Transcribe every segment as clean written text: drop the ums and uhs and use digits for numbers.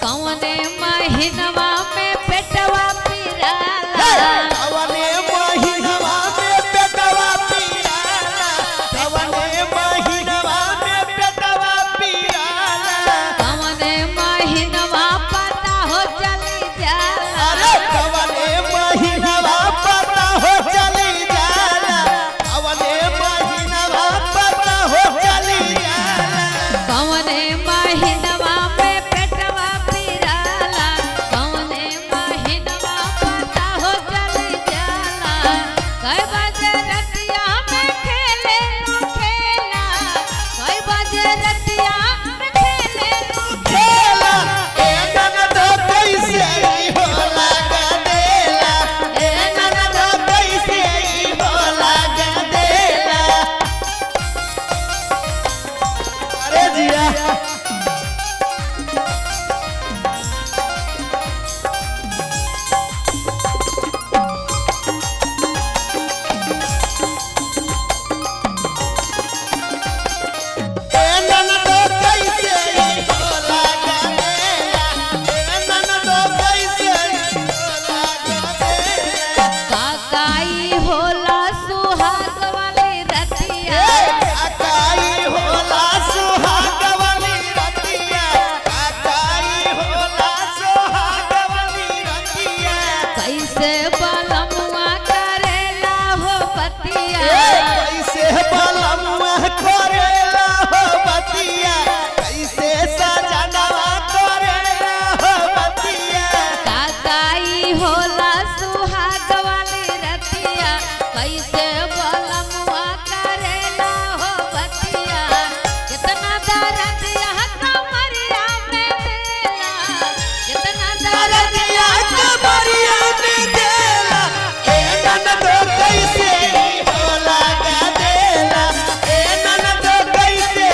कौने महीनवा में पेटवा पिराला। कवने महीनवा में पेटवा पिराला, कवने महीनवा में पेटवा पिराला। कौने महीनवा पता हो चली जाला। अरे कवने महीनवा पता हो चली जाला, कवने महीनवा पता हो चली जाला। कौने महीनवा में पेटवा पिराला, कौने महीनवा पता हो चली जाला। कई बजे रतिया में खेले नु खेला, कई बजे रतिया में खेले नु खेला ए ननद कैसे होला गदेला, ए ननद कैसे होला गदेला। अरे जिया ए ननद कैसे होला गदेला, ए ननद कैसे होला गदेला। काकाई होला सुहाग वाली रतिया। काकाई होला सुहाग वाली रतिया, काकाई होला सुहाग वाली रतिया। कैसे बलमुआ करेला हो पतिया। कैसे बलमुआ करेला हो बतिया, कैसे सजनवा करेला हो बतिया। काकाई होला सुहाग वाली रतिया, कैसे बलमुआ करेला हो बतिया। कितना दर्द यह कमरिया में देला, कितना दर्द दरदिया कमरिया में देला, ए ननद कैसे होला गदेला, ए ननद कैसे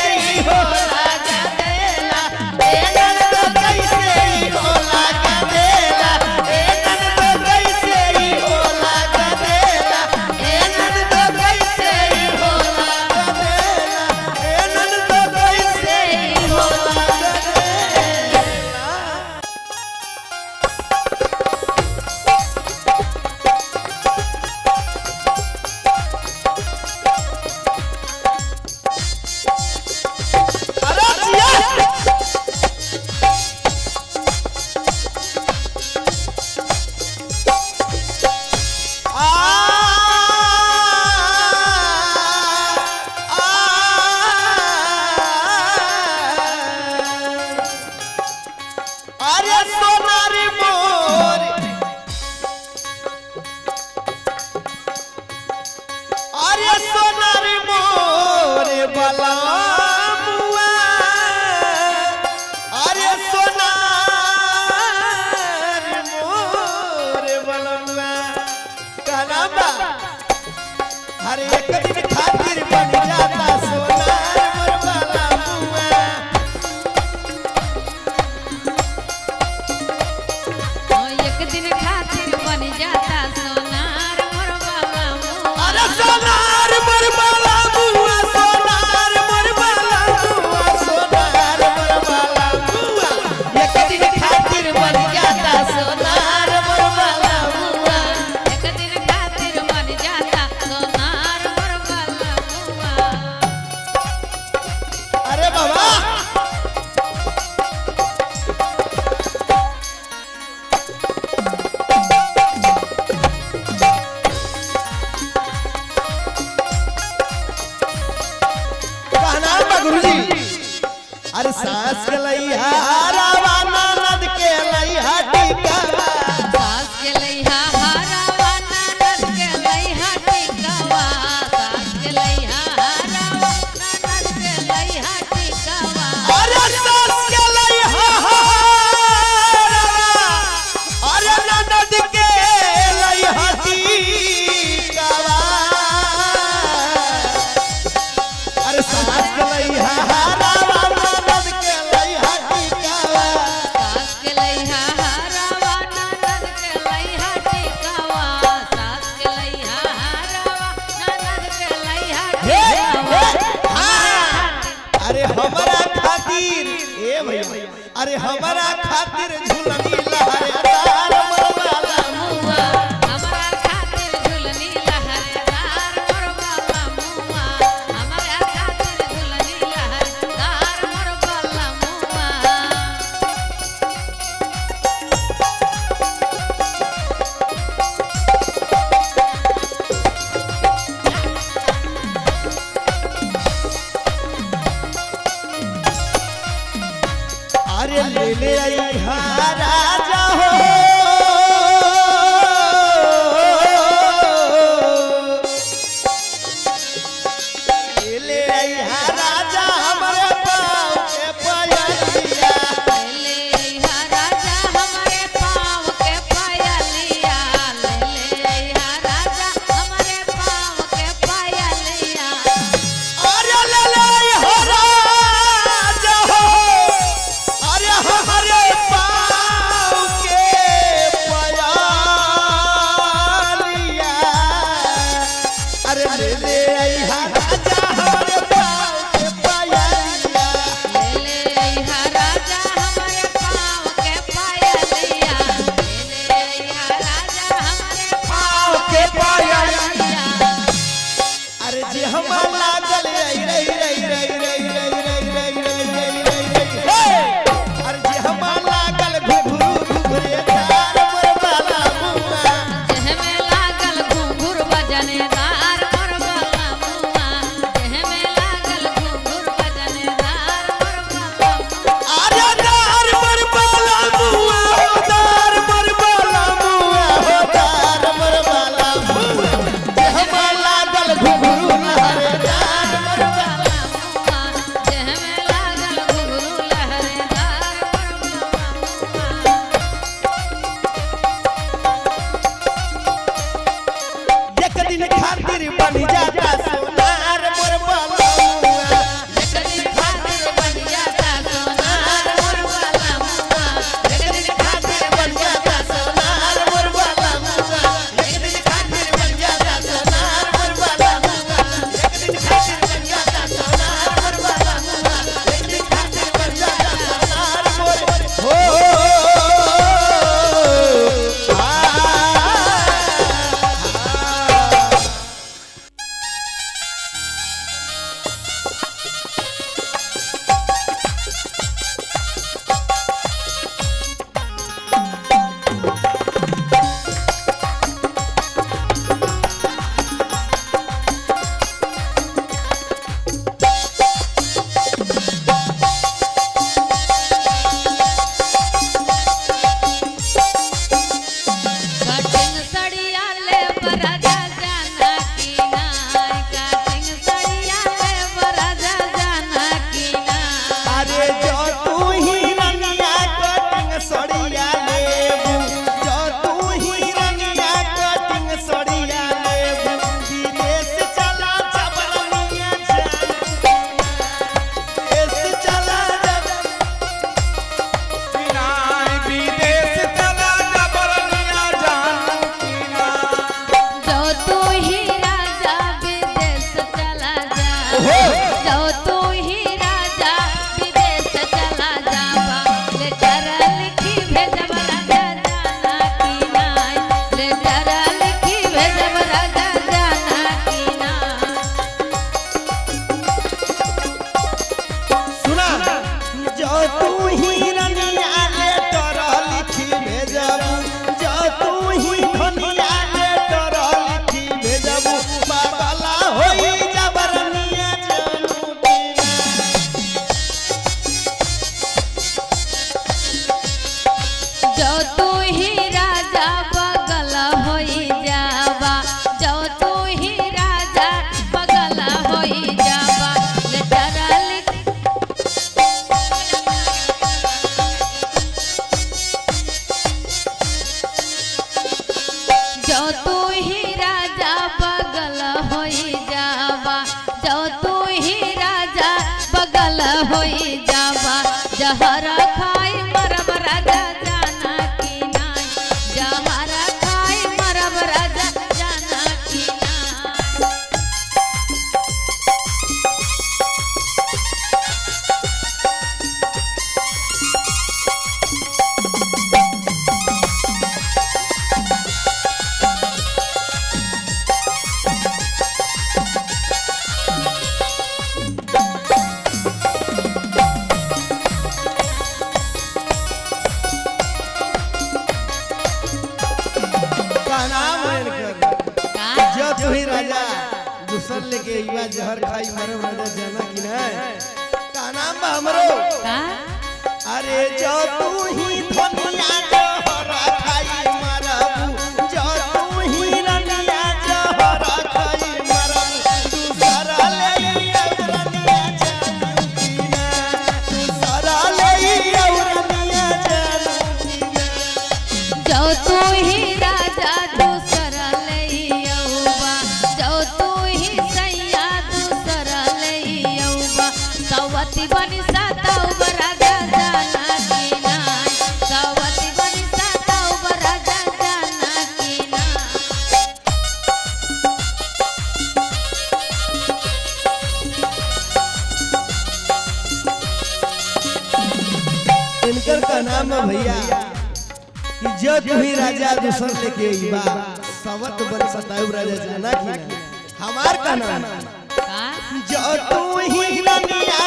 होला गदेला, ए ननद कैसे होला गदेला, ए ननद कैसे होला गदेला, ए ननद कैसे होला गदेला, ए ननद कैसे होला गदेला। अरे जिया आ आ अरे सोनारी मोर, अरे सोनारी मोर बलमुआ, अरे सोनार मोर बलमुआ। कहना हर एक दिन खातिर बन जाता सोनार मोर बलमुआ। ओ एक दिन खातिर बन जाता सोनार मोर बलमुआ। अरे सोनार मोर बलमुआ, सोनार मोर बलमुआ, सोनार मोर बलमुआ। एक दिन खातिर बन जाता सोनार मोर बलमुआ। एक दिन खातिर बन जाता सोनार मोर अरे हमारा खातिर झूलनी लहरेदार मोर बाला मुआ हमारा खातिर झूलनी लहरेदार मोर बाला मुआ हमारा खातिर झूलनी लहरेदार मोर बाला मुआ। अरे ले ले आई हा राजा हो ले ले आई हा राजा हमारे पाँव के पायलिया। ले हा राजा हमारे पाँव के पायलिया, ले ले हा राजा हमारे पाँव के पायलिया। अरे ले ले आई हा राजा हो, अरे हमारे पाँव के पायलिया। अरे ले ले आई हा राजा हमारे पाँव के पायलिया। ले ले हा राजा हमारे पाँव के पायलिया, ले ले हा राजा हमारे पाँव के पायलिया। पायलिया। अरे जे हम लागल रही रही रही रही रही रही रही रही रही रही रही रही हे। अरे जे हम लागल घुघरू घुघरे तार मोर बाला मुआ। जेह में लागल घुंघरू बजनेदार मोर बाला मुआ, जेह में लागल घुंघरू बजनेदार मोर बाला मुआ। अरे दार मोर बाला मुआ हो, दार मोर बाला मुआ हो, दार मोर बाला मुआ। जे हम लागल घुघरू लहरे दार मोर बाला मुआ, जेह में लागल घुंघरू लहरेदार मोर बाला मुआ। एक दिन खातिर बन जाता सोनार मोर बाला मुआ। एक दिन खातिर बन जाता सोनार मोर बाला मुआ, एक दिन खातिर बन जाता सोनार मोर बाला मुआ। एक दिन खातिर बन जाता सोनार मोर बाला मुआ। एक दिन खातिर बन जाता सोनार मोर बाला मुआ। एक दिन खातिर बन जाता सोनार मोर हो आ। कटिंग सड़िया ले राजा जाना की नाय, कटिंग सड़िया ले राजा जाना की नाय। अरे जो तू ही रनिया कटिंग सड़िया लेबू, जो तू ही रनिया कटिंग सड़िया लेबू, विदेश चला जबरनिया जान, विदेश चला जब विदेश चला जबरनिया जान कीना। जो तू ही राजा विदेश चला जा, ओहो। जो तू ही राजा विदेश चला जावा, लेटर लिखी भेजब राजा जाना की नाय, लेटर लिखी भेजब राजा जाना की नाय। सुना जो तू ही रनिया लेटर लिखी भेजबू, जो तू ही धनिया लेटर लिखी भेजबू, पागला होई जबरनिया जानू कीना। जो तू ही राजा बगल होई जावा, जो तू ही राजा बगल होई जावा, लेटर लिख जो तू ही राजा बगल होई जावा, जो तू ही राजा बगल होई जावा, जहर खाई मरब राजा जाना की नाय, जहर खाई मरब राजा जाना की नाय। अइबा जहर खाई मरब राजा जाना कि ना। का नाम बा हमरो? का? अरे जो तू ही धनिया जहर खाई मरबू, जो तू ही रनिया जहर खाई मरबू, तू सारा ले रनिया जानू की ना, तू सारा ले रनिया जानू की ना। जो तू ही राजा दूसरा लइयौबा, जो तू ही सैया दूसरा लइयौबा, सवती बनी सातौ राजा जाना की नाय, सवती बनी सातौ राजा जाना की नाय। इनकर का नाम है भैया कि जो तू ही राजा दूसर लेके अइबा सवत बन सताऊ राजा जाना की ना। हमार का नाम है का? जो तू ही रनिया।